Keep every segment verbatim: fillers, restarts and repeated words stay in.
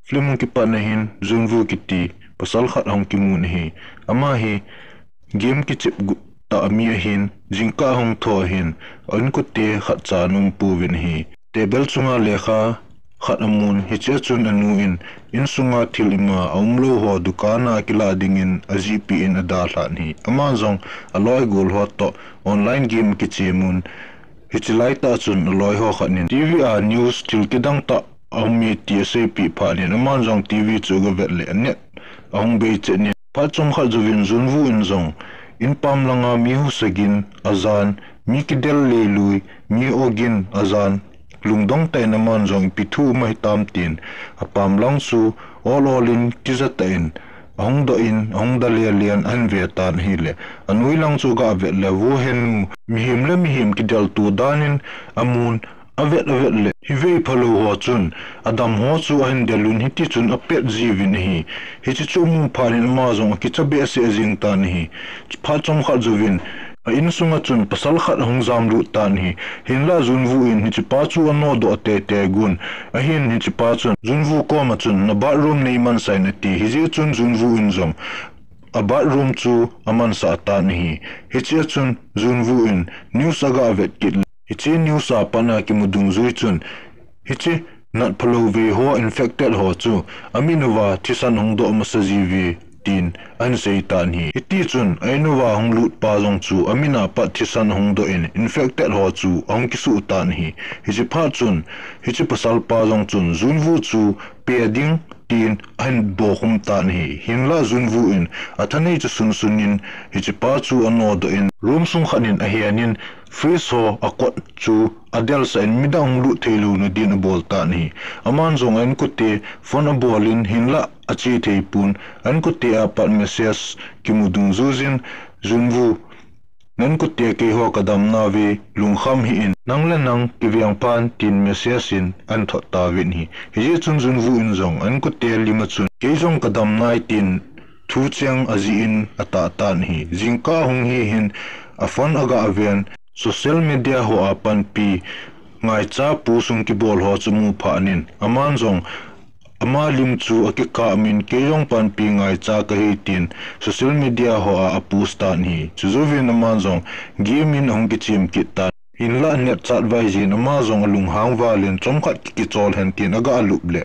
Film hung kipatna hin Junwoo kiti pasal khat ahung kimun ahi. Ama hi game kichep gu-, tah mi ahin, jingkah ahung thou ahin, a-inkote khatcha ana um pouvin ahi. Table chunga lekha khat amun, hichea chun anu in, insunga thil ima aumlou ho dukan a kilah dingin ajihpeh in adalhan ahi. Aman jong aloi agol ho toh online game akichem un, hiche laitah chun aloi ho khat in T V a news thil kidang tah aume ti aseipeh phat in, aman jong T V chu agavet le anet ahung bei chet in. Phat chomkhat jouvin Junwoo in jong, inpam langa mi husa gin ajan, mi kidel leilui, mi ogin ajan, lungdong tah in aman jong ipi thu um ahitam tin, apam lang chu ol ol in kija tah in ahung doh in, ahung da lelen ahin ve tan ahile, anoi lang chu agavet le, Woo Hyun-woo mihem le mihem kidelto dan in amun, avet avet le, hivei phalou ho chun adam ho chu ahin del un, hitichun apet jiuvin ahi. Hiche chu amu phat in ama jong akicha behseh jeng tan ahi. Phat chomkhat jouvin a-insunga chun pasal khat ahung jamlut tan ahi. Hinlah Junwoo in hichepa chu anodoh teitei gun. Ahin hichepa chun Junwoo koma chun, na bathroom neimansah in ati. Hijeh chun Junwoo in jong a bathroom chu amansah tan ahi. Hichea chun Junwoo in news agavet kit le, hiche news a pat a kimu dungjui chun, hiche nat phalou vei ho, infected ho chu amin uva thisan ahung doh masa jiuve tin ahin sei tan ahi. Hitichun a-in uva hung lut pa jong chu amin a pat thisan ahung doh in, infected ho chu ahung kisuh tan ahi. Hiche phat chun hiche pasal pa jong chun Junwoo chu pe ding tin ahin bokhum tan ahi. Hinlah Junwoo in athanei chu sunsun in hichepa chu anodoh in, room sung khat in ahen in, fridge ho akot chu adelsah in, midang hung lut theilouna din abol tan ahi. Aman jong a-inkote phone abol in, hinlah ache thei pon, a-inkote a pat message kimu dungjuijin, Junwoo, na-inkote keiho kadam nauve, lungkham hih in, nang le nang kiveng phan tin message in ahin thot tauvin ahi. Hijeh chun Junwoo in jong a-inkote lima chun, kei jong kadam nai tin thu cheng ajih in atah tan ahi. Jingkah ahung hi hin a phone agaven, social media ho a panpi ngaicha post hung kibol ho chu amu phat in, aman jong ama lim chu akikap in, kei jong panpi ngaicha kahi tin social media ho a apost tan ahi. Chujouvin aman jong game in ahung kichem kit tan. Hinlah net chat vaijin ama jong alunghang val in, chomkhat ki, kichol hen tin aga lup le,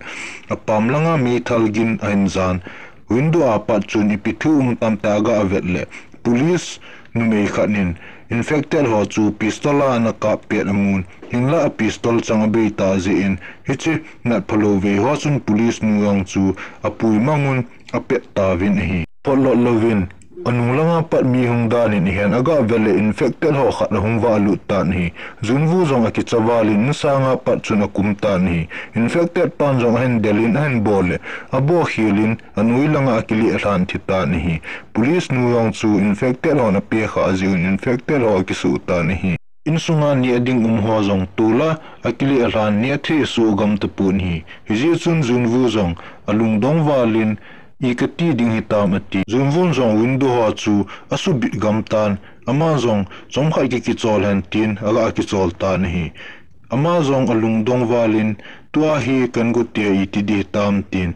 apam langa meithal gin ahin jan. Window a pat chun ipi thu um tam tia agavet le, police numei khat in infected ho chu pistol a ana kap pet amun, hinlah a pistol chang abei ta jeh in, hiche nat phalou vei ho chun police nu jong chu apui mang un apet tauvin ahi. Photlot louvin, anung langa pat mi hung dan in ahin agavet le, infected ho khat ahung valut tan ahi. Junwoo jong akicha val in, insanga pat chun akum tan ahi. Infected pan jong ahin del in ahin bol le, abokhel in, anoi langa akileh lhan thi tan ahi. Police nu jong chu infected hon apeh khah jeh un infected ho akisuh tan ahi. Insunga neh ding um ho jong tol a akileh lhan, neh thei asuh gam tapon ahi. Hijeh chun Junwoo jong alungdong val in, i kati ding hitam ati. Junwoo jong window ho chu asubit gam tan, ama jong chomkhat ki, kichol hen tin aga kichol tan ahi. Ama jong alungdong val in, tua hi ka-inkote iti ding hitam tin,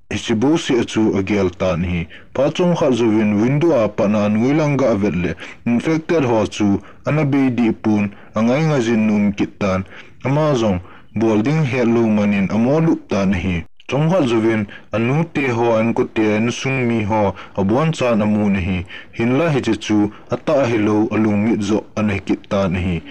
hiche bouseh chu agel tan ahi. Phat chomkhat jouvin window a pat a anoi lang agavet le, infected ho chu ana bei deh pon, angai ngai jin ana um kit tan. Ama jong bol ding hetlou man in amo lup tan ahi. Chomkhat jouvin anute ho, a-inkote, insung mi ho abonchan amun ahi. Hinlah hiche chu atah hilou, alungmit joh ana hi kit tan ahi.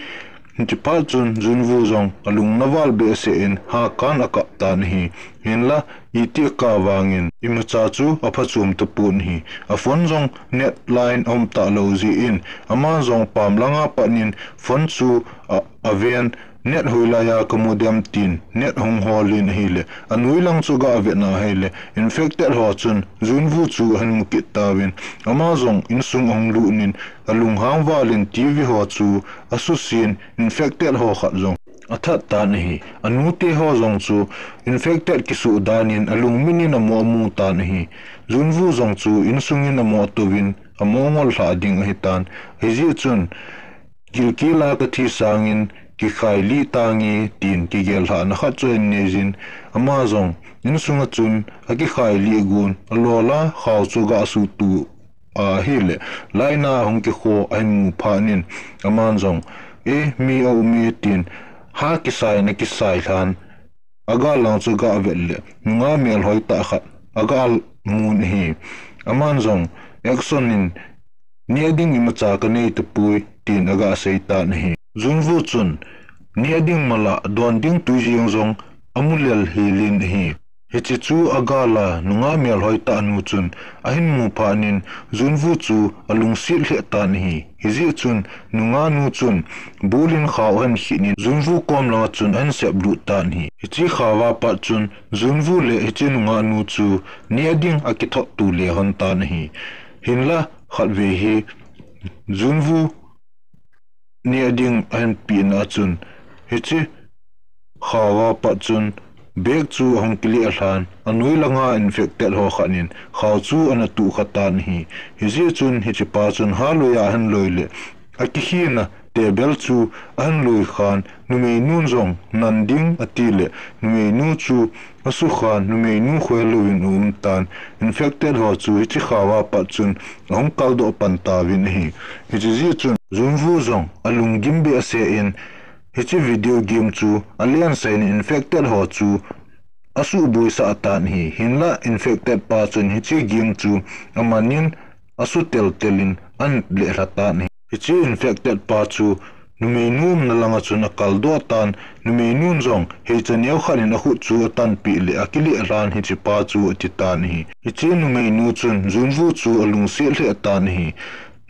Hiche phat chun Junwoo jong alung na val behseh in hakan akap tan ahi. Hinlah iti akap vangin imacha chu aphachom tapon ahi. A phone jong net line aum talou jeh in, ama jong pam langa pat in phone chu a, aven, net hoilai a kamu dem tin net ahung hol in ahile, anoi lang chu aga vetna ahile, infected ho chun Junwoo chu ahin mu kit tauvin, ama jong insung ahung lut in, alunghang val in T V ho chu asusen, infected ho khat jong athat tan ahi. Anute ho jong chu infected kisuh dan in alungmit in amo amu tan ahi. Junwoo jong chu insung in amo atouvin, amo ngol lhah ding ahitan. Hijeh chun, gilkel a kathi sangin kikhai lih tange, tin kigel lhahna khat chu ahin neijin, ama jong insunga chun akikhai lih gon, alola khao chu aga suhtuh ahile, laina ahung kikho ahin mu phat in, aman jong, "E, mi aume," tin, ha kisai na kisai lhan, agal lang chu aga vet le, nungah melhoi tah khat aga mun ahi. Aman jong, "Action in, neh ding imacha kanei tapoi," tin aga sei tan ahi. Junwoo chun, neh ding mala, don ding tui jeng jong amu lel hel in ahi. Hiche chu agal a, nungah melhoi tah nu chun ahin mu phat in, Junwoo chu alungset lheh tan ahi. Hijeh chun, nungah nu chun, bul in khao ahin khit in, Junwoo kom langa chun ahin sep lut tan ahi. Hiche khao a pat chun, Junwoo le hiche nungah nu chu, neh ding akithot to le lhon tan ahi. Hinla, khatvei hi, Junwoo neh ding ahin pehna chun, hiche khao a pat chun, bag chu ahung kile lhan, anoi langa infected ho khat in, khao chu ana tuh kha tan ahi. Hijeh chun, hiche pa chun, haloi a ahin loi le, akikhina table chu ahin loi khan, numeinu jong nan ding ati le, numeinu chu asukhan, numeinu khoh louvin aum tan, infected ho chu hiche khao a pat chun ahung kaldoh pan tauvin ahi. Hiche jeh chun Junwoo jong alunggim behseh in, hiche video game chu alen sah in infected ho chu asuhboisah tan ahi. Hinla infected pa chun hiche game chu aman in asutel tel in ahin lelha tan ahi. Hiche infected pa chu numeinu umna langa chun akaldoh tan, numeinun jong heicha neo khat in akhut chu atanpeh le akile lhan hiche pa chu ati tan ahi. Hiche numeinu chun Junwoo chu alungset lheh tan ahi.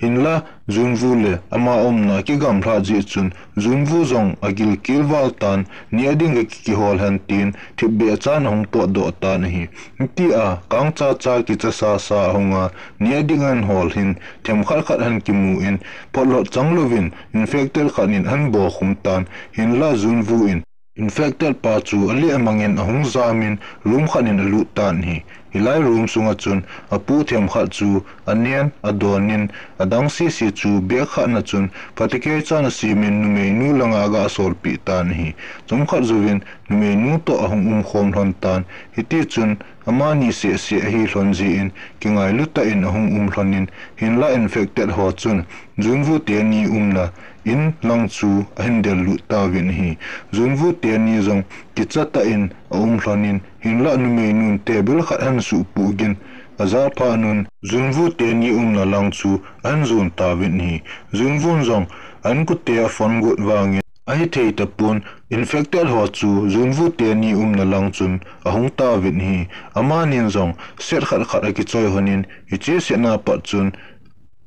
Hinla Junwoo le ama umna akigamlha jeh chun Junwoo jong agilkel val tan, neh ding kakihol hen tin thipbeh chan ahung potdoh tan ahi. Hitia kang chacha kicha sasa ahunga neh ding ahin hol hin themkhat khat ahin kimu in, potlot chang louvin infected khat in ahin bokhum tan, hinla Junwoo in infected pa chu alehmang in ahung jam in room khat in alut tan ahi. Hilai room sunga chun apoh themkhat chu anen, adon in, adang sese chu bag khat na chun phatekhai chan asem in numeinu langa aga solpeh tan ahi. Chomkhat jouvin numeinu toh ahung umkhom lhon tan, hitichun amani sehseh ahi lhon jeh in kingailu tah in ahung um lhon in, hinla infected ho chun Junwoo teni umna in lang chu ahin del lut tauvin ahi. Junwoo teni jong kicha tah in aum lhon in, hinla numeinun table khat ahin suhpoh gin ajah phat un, Junwoo teni umna lang chu ahin jon tauvin ahi. Junwoo jong a-inkote aphone got vangin, ahithei tapon, infected ho chu Junwoo teni umna lang chun ahung tauvin ahi. Amanin jong set khat khat akichoi lhon in, hiche set na pat chun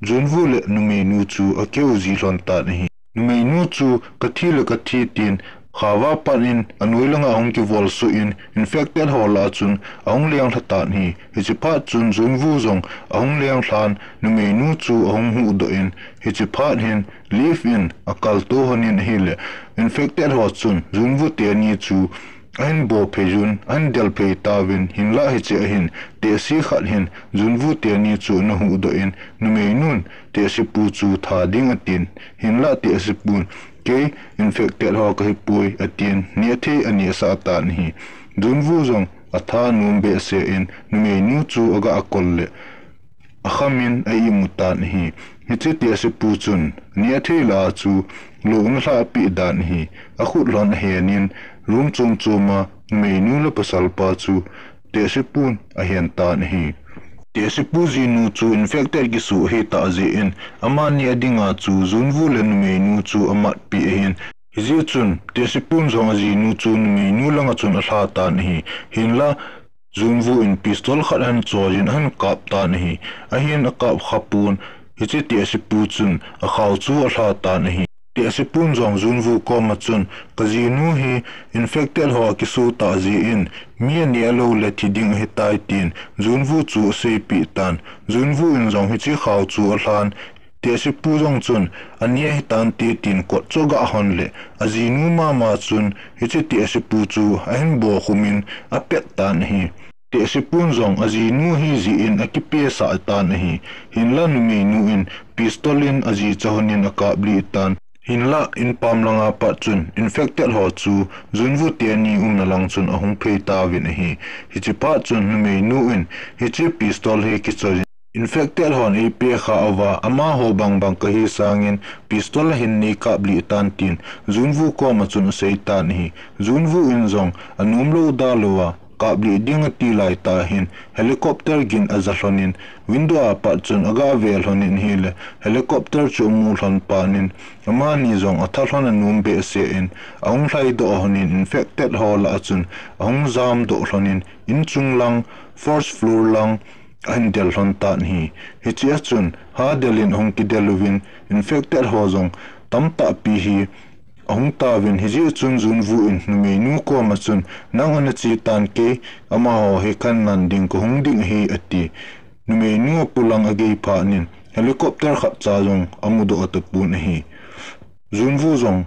Junwoo le numeinu chu akihou ji lhon tan ahi. Numeinu chu kathi le kathi tin, khao a pat in anoi langa ahung kivolsuh in, infected ho lah a chun ahung lenglha tan ahi. Hiche phat chun Junwoo jong ahung lenglhan, numeinu chu ahung huhdoh in, hiche phat hin live in akaltou lhon in ahile, infected ho chun Junwoo teni chu ahin bophei un, ahin delphei tauvin, hinla hiche ahin tehse khat hin Junwoo teni chu ana huhdoh in, numeinun tehsepu chu tha ding atin, hinla tehsepun, kei infected ho kahipoi atin, nehthei anehsah tan ahi. Junwoo jong atha anom behseh in numeinu chu aga kol le, akham in a-imu tan ahi. Hiche tehsepu chun nehthei lah a chu lou ana lhahpeh dan ahi. Akhut lhon ahen in room chom chom a numeinu le pasalpa chu tehsepun ahen tan ahi. Tehsepu jinu chu infected kisoh ahitah jeh in amani adinga chu Junwoo le numeinu chu amatpeh ahin, hijeh chun tehsepun jong ajinu chu numeinu langa chun alha tan ahi. Hinla Junwoo in pistol khat ahin choiyin ahin kap tan ahi. Ahin akap khapon, hiche tehsepu chun akhao chu alha tan ahi. Tehsepun jong Junwoo koma chun, kajinu hi infected ho akisoh tah jeh in mi aneh lou le thi ding ahitai tin Junwoo chu aseipeh tan. Junwoo in jong hiche khao chu alhan, tehsepu jong chun aneh ahitante tin kot chu aga hon le, ajinu mama chun hiche tehsepu chu ahin bokhum in apet tan ahi. Tehsepun jong ajinu ahi jeh in akipesah tan ahi. Hinla numeinu in pistol in ajicha lhon in akaplih tan. Hinlah, inpam langa pat chun infected ho chu Junwoo teni umna lang chun ahung phei tauvin ahi. Hiche phat chun numeinu in hiche pistol hi kichoiyin, infected hon eipeh kha uva, amaho bangbang kahi sangin pistol ahin nei kaplih tan tin Junwoo koma chun asei tan ahi. Junwoo in jong anomlou dalouva, kaplih ding ati laitah hin helicopter gin aja lhonin, window a pat chun aga ve lhonin ahile, helicopter chu amu lhon panin, amani jong atha lhon anom behseh in, ahung lhaidoh lhonin infected ho lah a chun ahung jamdoh lhonin, inchung lang, first floor lang ahin del lhon tan ahi. Hichea chun hadel in ahung kidel uvin, infected ho jong tamtahpi hi ahung tauvin, hijeh chun Junwoo in numeinu koma chun, nang ana che tan, kei amaho hi kahin nan ding kahung ding ahi, ati. Numeinu apulang agei phatnin helicopter khatcha jong amudoh tapon ahi. Junwoo jong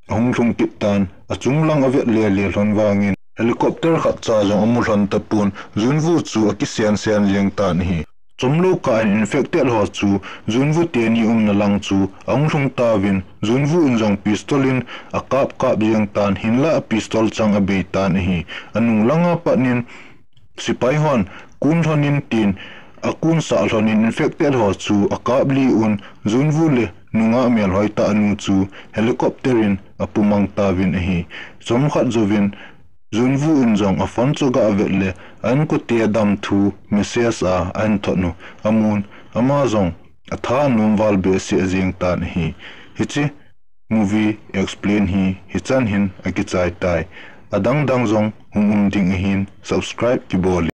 ahung lhung kit tan, achung lang avet lele lhon vangin helicopter khatcha jong amu lhon tapon, Junwoo chu akisensen jeng tan ahi. Chomlou kah in infected ho chu Junwoo teni umna lang chu ahung lhung tauvin, Junwoo in jong pistol in akap kap jeng tan, hinlah pistol chang abei tan ahi. Anung langa patnin sepai hon kun lhonin tin akunsah lhonin infected ho chu akaplih un, Junwoo le nungah melhoi tah anu chu helicopter in apumang tauvin ahi. Chomkhat jouvin Junwoo in jong aphone chu aga vet le a-inkote dam thu message a ahin thot u amun, ama jong atha anom val behseh jeng tan ahi. Hiche movie explain hi hichan hin akichai tai. Adang dang jong hung um ding ahin, subscribe kibol in.